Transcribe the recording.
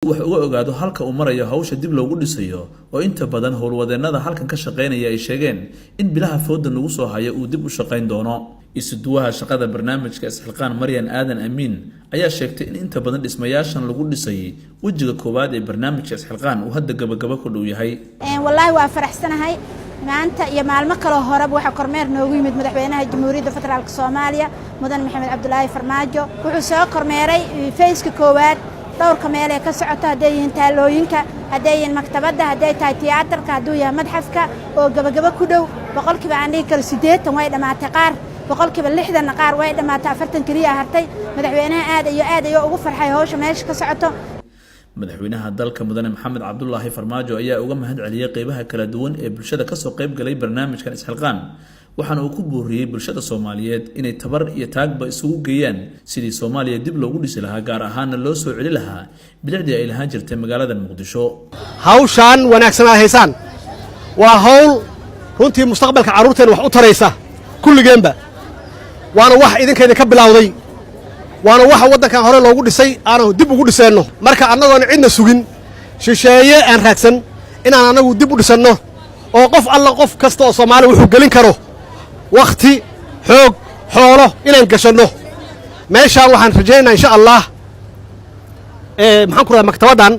wax uga ogaado halka uu marayo hawsha dib loogu dhisayo, oo inta badan howlwadeennada halkan ka shaqaynaya ay sheegeen in bilaha fooda nagu soo hayo uu dib u shaqayn doono. Isuduwaha shaqada barnaamijka Isxilqaan, Maryan Aadan Amiin, ayaa sheegtay in inta badan dhismayaashan lagu dhisay wejiga koowaad ee barnaamijka Isxilqaan uu hadda gabagabo ku dhow yahay. Wallaahi waa faraxsanahay. Maanta iyo maalmo kaloo horeba waxaa kormeer noogu yimid Madaxweynaha Jamhuuriyadda Federaalka Soomaaliya, Mudan Maxamed Cabdulaahi Farmaajo. Wuxuu soo kormeeray phase-ka koowaad dhowrka meel ee ka socoto, hadday yihiin taalooyinka, hadday yihiin maktabadda, hadday tahay tiyaatarka, hadduu yahay madxafka oo gabagabo ku dhow. Boqolkiiba aan dhihi karo 80 way dhammaatay qaar, 60%-na qaar way dhammaatay, 40 keliya hartay. Madaxweynaha aad iyo aad ayuu ugu farxay hawsha meesha ka socoto. Madaxweynaha dalka, Mudane Maxamed Cabdulaahi Farmaajo, ayaa uga mahad celiyey qeybaha kala duwan ee bulshada kasoo qayb galay barnaamijkan Isxilqaan, waxaana uu ku booriyey bulshada Soomaaliyeed inay tabar iyo taagba isugu geeyaan sidii Soomaaliya dib loogu dhisi lahaa, gaar ahaana loo soo celi lahaa bilicdii ay lahaan jirtay magaalada Muqdisho. Hawshaan wanaagsan aad haysaan waa hawl runtii mustaqbalka carruurteenna wax u taraysa kulligeenba, waana wax idinka idinka bilowday, waana waxa waddankan hore loogu dhisay aanu dib ugu dhiseenno. Marka annagoona cidna sugin, shisheeye aan raadsan, inaan annagu dib u dhisanno oo qof alla qof kasta oo Soomaaliya wuxuu gelin karo wakhti, xoog, xoolo inaan gashanno meeshaan. Waxaan rajaynaynaa, insha Allah, maxaan ku radaa, maktabaddan.